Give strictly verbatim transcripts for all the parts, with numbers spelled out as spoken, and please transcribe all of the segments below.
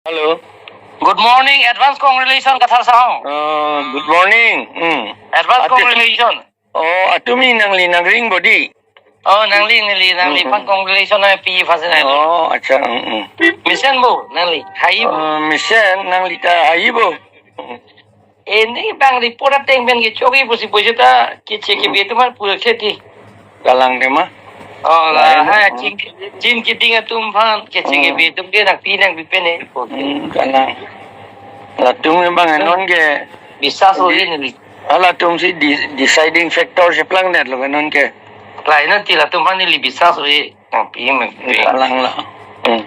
Hello. Good morning, advance congratulations, Kathar Sahong. Uh, good morning. Hmm. Advance Ate- congratulations. Oh, atumi nangli nangring bodi. Oh, nangli, nangli, nangli Hmm, pan hmm. congratulations na pi fasin na. Oh, acha. Hmm, hmm. Mesen bo, nangli, hai bo. Uh, mesen nangli ta hai bo. Hmm. Ini bang report ateng pen ke choki pusi pusi ta ke cheke Hmm. be teman pura kheti. Kalang tema. Oh, la, Lain, ha, hmm. chin, chin kiting atum phan, ke cheke Hmm. be tum ke nang pi nang bi pen eh. Hmm, kalang. Latum memang Hmm. non ke Bisa so Di- ini li. Latum si di-, deciding factor si plang net lo non ke. Lain nanti latum phan neli bisa so eh. Nang pi nang pi. Kalang la. Hmm.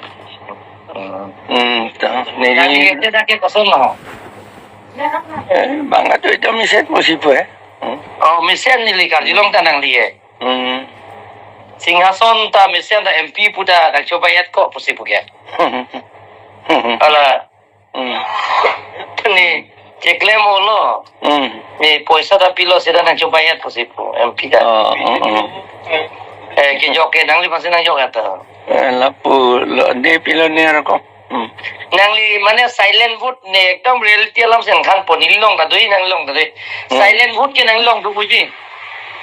Hmm. Hmm, ta. Neli Neli ke dak ke koson lo. Eh, bang atu itu mesen pusi pu eh. Hmm. Oh, mesen neli karjulong ta nangli eh. Hmm. Singhason ta mesen ta M P pu ta dak choba et ko pusi pu ke. Ala Hmm. Ni cheklem olo. Hmm. Ni poisa ta pilo sida nang choba et pusi pu M P ta. Oh, oh, oh. Eh, kejok ke nangli pasi nang jok ta. Eh, lapu lo de pilo ni arko. Hmm. Nangli mane silent vote ne ekdom reality alam sen khan po neli long ta dui nang long ta dui. Hmm. Silent vote ke nang long tu puji.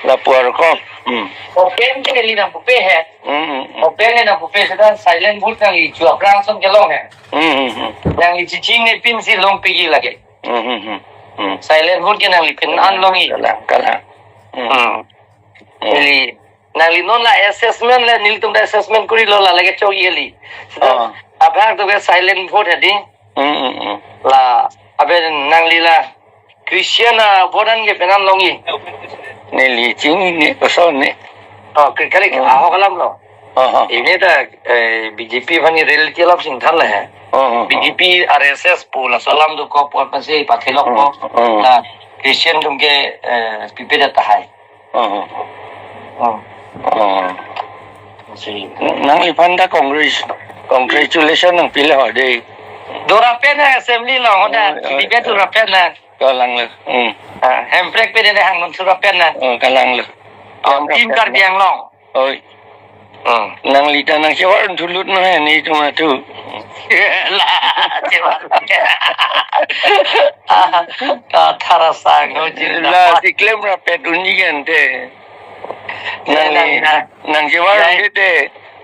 Lapu arko. Hmm. Open ke neli nang pupe he. Hmm, hmm, hmm. Open ne nang pupe sida silent vote nangli chua krang son ke long he. Hmm, hmm, hmm. Nangli chiching ne pinsi long pigi lage. Hmm, hmm, hmm. Hmm. Silent vote ke nangli pin an long i. Kalang, kalang. Hmm. Hmm. Hmm. Neli, nangli non la assessment le nelitum ta assessment kuri lo la lage chok yeli. Oh. Abhag to ke silent vote hadi. Hmm, hmm, hmm. La, abe nangli la Christian a vote an ke penan long i. Neli chini ne koson ne. Oh, kali Oh. Ahok alam lo. Aha. Ini ta, eh, B J P phan ni reality alam sing than la he. Aha. B J P, R S S pu laso alam dokok pu pasi pathilok Oh, po. Oh. Na Christian atum ke, eh, pipe ta tahai. Oh. Oh. Oh. Si. Nangliphan ta congrats, congratulation nang pilo ho de. Dora pen na assembly lo hoda. Oh, oh, debate oh. Dora pen na. Kalang lo. Hmm. Ah, Hemprek pen ne hang non sura pen na. Oh, kalang lo. Oh, Hemprek team pen Karbi na. Anglong. Oi. Hmm. Nangli ta nang chevar thulut no he ni cuma tu. La, chevar. Ah, Kathar Sahong jin La dapat. Cheklem rapet unji kan te. Nang Nangli, nang, nang chevar Nang. Te te.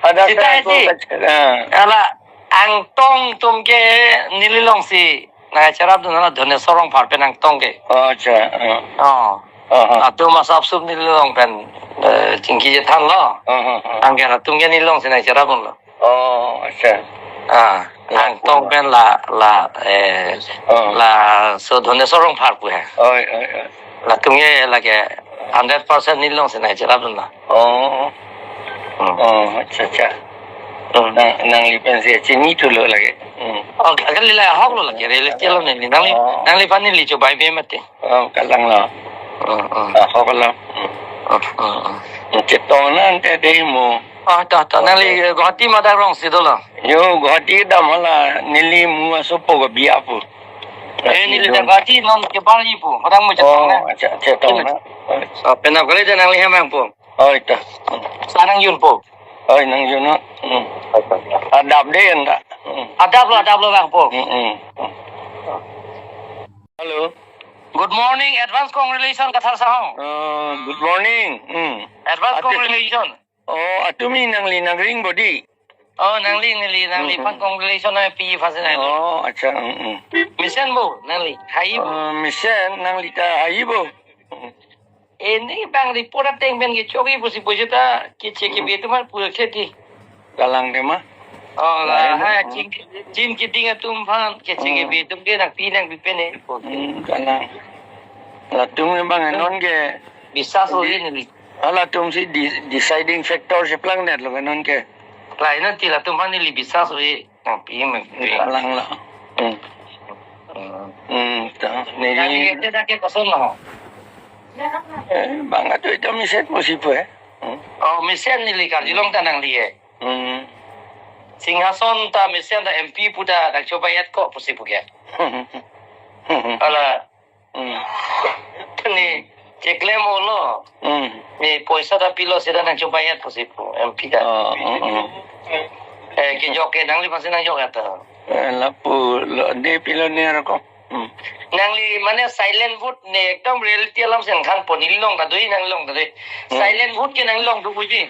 Ada Sita ka ko ji. Kac-, ah. Ala, Angtong atum ke neli long si nang cherap dun la Dhoneswar Rongphar pen Angtong ke. Oh, acha. Ah. Oh. Aha. Atum asap sup neli long pen, eh, chingki chethan lo. Aha, aha. Angke atum ke neli long si nang cherap dun lo. Oh, acha. Ah, Ya, Angtong ya. Pen la, la, eh, Oh. Laso Dhoneswar Rongphar pu he. Oi, oi, oi. Latum ke lake hundred percent neli long si nang cherap dun lo. Oh. Hmm. Oh, acha, acha. Hmm. Nang, nangli pen si chini thulo lake. Hmm. Oh, kali la ahok lo lake, reality lo neli. Nangli, Oh. Nangliphan neli chobai be mati. Oh, kalang lo. Hmm, hmm. Ahok lo. Hmm. Hmm, hmm, hmm. Chetong na ante de mo. Oh, to, to, nangli Guwahati madak rong si dolo. Yo, Guwahati dam hala, neli mu asopo ko biya pu. Eh, neli Guwahati non ke bali pu. Orang mu chetong na. Oh, acha, chetong na. Oh, penap kali de nangli hemang pu. Oh, ita. Sarang yun po. Oh, nang yun, no? Hmm. Adap de anda. Hmm. Adap lo, adap lo bang po. Hmm, hmm. Hello. Good morning, advance congratulations, Kathar Sahong. Uh, good morning. Hmm. Advance Ate- congratulations. Oh, atumi nangli nangring bodi. Oh, nangli, nangli, nangli Hmm, pan hmm. Congratulations na pi fasin na. Oh, acha. Hmm, hmm. Mesen bo, nangli, hai bo. Uh, mesen nangli ta hai bo. Hmm. Ini bang report ateng pen ke choki pusi pusi ta ke cheke be teman pura kheti. Kalang tema. Oh, la, Lain, ha, hmm. Chin, chin kiting atum phan ke cheke Hmm. Be tum ke nang pi nang bi pen eh. Hmm, kalang. Latum memang Hmm. Non ke Bisa so Di- ini li. Latum si di-, deciding factor si plang net lo non ke. Lain nanti latum phan neli bisa so eh. Nang pi nang pi. Kalang lo. Hmm. Hmm. Hmm, ta, Nang neli ni ete dak ke koson lo. Eh, bang atu itu mesen pusi pu eh. Hmm. Oh, mesen neli karjulong ta nangli eh. Hmm. Singhason ta mesen ta M P pu ta dak choba et ko pusi pu ke. Hmm. Ala Hmm. Ni cheklem olo. Hmm. Ni poisa ta pilo sida nang choba et pusi pu M P ta. Oh, hmm, hmm. Eh, kejok ke nangli pasi nang jok ta. Eh, lapu lo, de pilo ne rokok. Hmm. Nangli mane silent vote ne ekdom reality alam sen khan pon, neli long ta doi, nang long ta doi. Hmm. Silent vote ke nang long tu puji.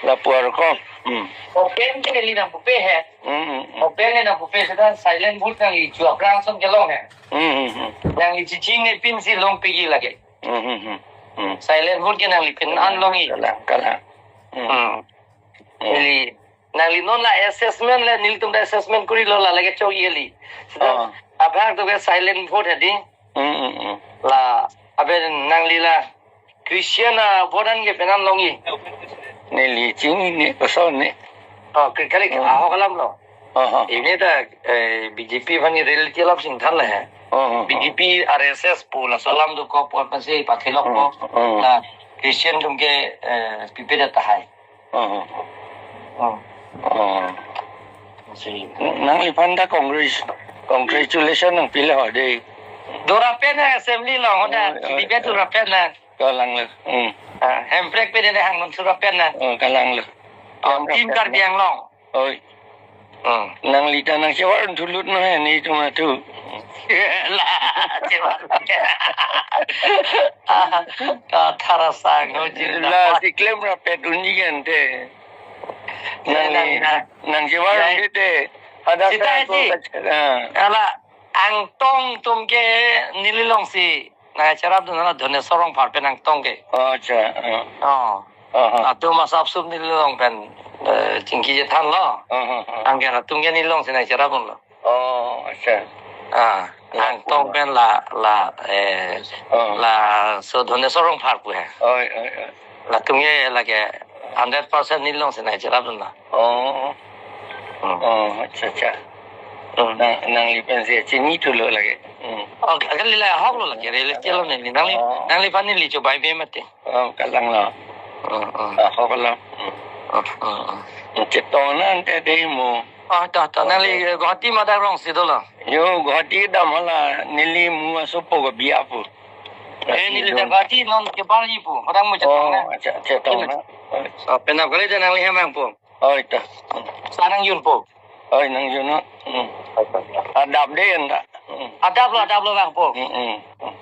Lapu rokok. Hmm. Open ke neli nangpupe he. Hmm, hmm, hmm. Open ke nangpupe, seta silent vote nangli chu aphrang ason ke long he. Hmm, hmm, hmm. Nangli chechingnepin si long piji lake. Hmm, hmm, hmm. Hmm. Silent vote ke nangli pin an longji. Kalang, kalang. Hmm. Hmm. Hmm. Neli, nangli non la assessment le, nelitum ta assessment korilo, la lake chokji kali. Seta, ah, abang to ke silent vote hedi. Hmm, hmm, hmm. La, abe nangli la Christian avote an ke penan longji. Neli chinine, koson ne. Oh, kri-, kali, hmm, ahok alam lo. Oh, oh, oh. Ini ta, eh, B J P aphan ke reality alam sing than le he. Oh, oh, oh. B J P, R S S pu laso alam dokok pu aphan si pathelok, oh, po. Oh. La Christian atum ke, eh, pipe det tahai. Oh. Oh. Oh. Si. Nangliphan ta congratulation nangpilo ho de. Dora pen na assembly lo, hoda, oh, oh, debate, oh, dora pen na. Kalang lo. Hmm. Ah, Hemprek pe de hang non sura pen na. Oh, kalang lo. Oh, Team Karbi Anglong. Oi. Hmm. Nangli ta nangchevar thulut no he, netum atu. La, chevar. Ah, ah, thara sang ho jin la, la. Si klem rapet unji kan te. Ya, nangli, nang, nang, nangchevar ya, unji te. Ada sita sa ko ji. Kacha-, ah. Ala, Angtong atum ke neli long si nangcherapdun la Dhoneswar Rongphar pen Angtong ke. Oh, acha. Oh. Oh. Oh, oh. Latum asap sup neli long pen, eh, chingki chethan lo. Oh, oh, oh. Anke latum ke neli long si nangcherapdun lo. Oh, acha. Ah, ya, Angtong pen la, la, eh, oh, laso Dhoneswar Rongphar pu he. Oi, oi, oi. Latum ke lake hundred percent neli long si nangcherapdun lo. Oh. Hmm. Oh, acha, acha. Hmm. Nang, nangli pen si chini thulo lake. Hmm. Oh, kali la ahok lo lake, reality lo neli. Nangli, oh, nangliphan neli chobai be mati. Oh, kalang lo. Hmm, hmm. Ahok lo. Hmm. Hmm, hmm, hmm. Chetong nang te de mo. Oh, to, to, nangli Guwahati madak rong si dolo. Yo, Guwahati dam hala, neli mu asopo ko biya pu. Eh, neli ta Guwahati non kebar ji pu, padang mu chetong na. Oh, acha, chetong na. Oh, penap kali ta nangli hem nangpo. Oi, ta. Sa nangjunpo. Oi, nangjun no. Hmm. Adap de anta. Hmm. Adap lo, adap lo nangpo. Hmm, hmm.